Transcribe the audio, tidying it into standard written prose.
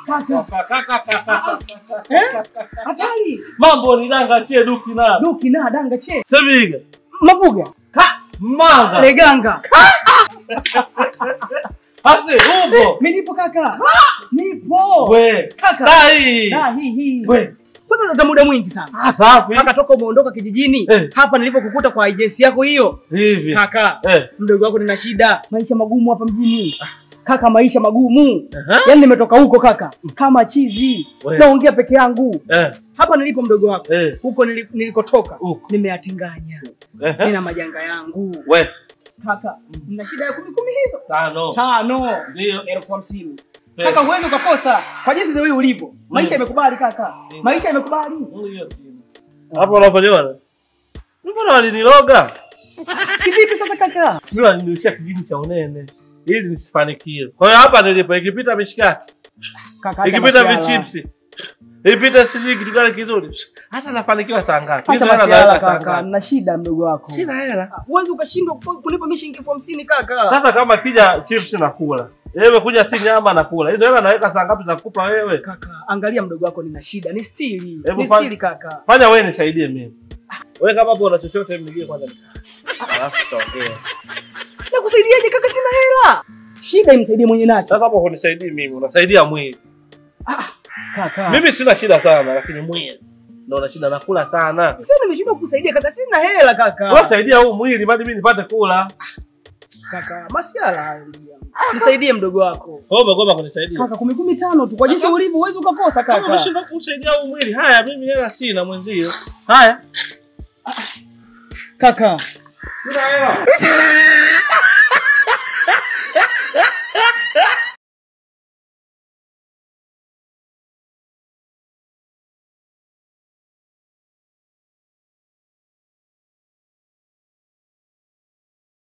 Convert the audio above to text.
Kaka. Hatari. Mambo ni danga che duki na. Duki na danga che. Sebiga. Mabuga. Ka maza. Leganga. Ase upo. Mimi nipo kaka. Nipo. We. Kaka. Dai. Dai. We. Kwanza muda mwingi sana. Ah, safi. Kaka toka umeondoka kijijini. Hapa nilipokukuta kwa agency yako hiyo. Hivi. Kaka. Mdogo wako nina shida. Maisha magumu hapa mjini. Kaka maisha magumu. Yaani nimetoka huko kaka kama chizi. Naongea peke yangu. Hapa nilipo mdogo wako. Huko nilikotoka nimeatinganya. Nina majanga yangu. We. Kaka, nina shida ya 10 hizo. 5. Ndio 50,000. Kaka huwezi ukakosa kwa jinsi wewe ulivyo. Maisha yamekubali kaka. Maisha yamekubali. Hapo unapojiona. Mbona waliniloga? Kivipi sasa kaka? Mimi walinirushia kijiji cha unene ili nisifanikiwe. Kwa hiyo hapa nilipo ikipita mishikaki. Kaka ikipita vichipsi. Ikipita sijui kitu gani kizuri. Hata nafanikiwa saa ngapi? Hizo hela naweka kaka. Nina shida mdogo wako. Sina hela. Huwezi ukashindwa kunipa mimi shilingi 50,000 kaka. Sasa kama kija chips nakula. Wewe kuja si nyama nakula. Hizo hela naweka saa ngapi za kukupa wewe? Kaka, angalia mdogo wako nina shida. Ni stili. Ni stili kaka. Fanya wewe nisaidie mimi. Wewe kama hapo una chochote mnigie kwanza. Alafu tutaongea. Nakusaidiaje kaka sina hela? Shida imsaidie mwenye nacho. Sasa hapo hunisaidii mimi, unasaidia mwili. Kaka. Mimi sina shida sana lakini mwili ndio una shida, nakula sana. Sasa nimeshindwa kukusaidia kaka, sina hela kaka. Wewe saidia huu mwili bali mimi nipate kula. Kaka, masiala hayo ndugu yangu. Nisaidie mdogo wako. Wewe umegoma kunisaidia. Kaka 15 tu kwa jinsi ulivyo huwezi ukakosa kaka. Kama umeshindwa kumsaidia huu mwili. Haya mimi hela sina mwenzio. Haya. Kaka. Sina hela.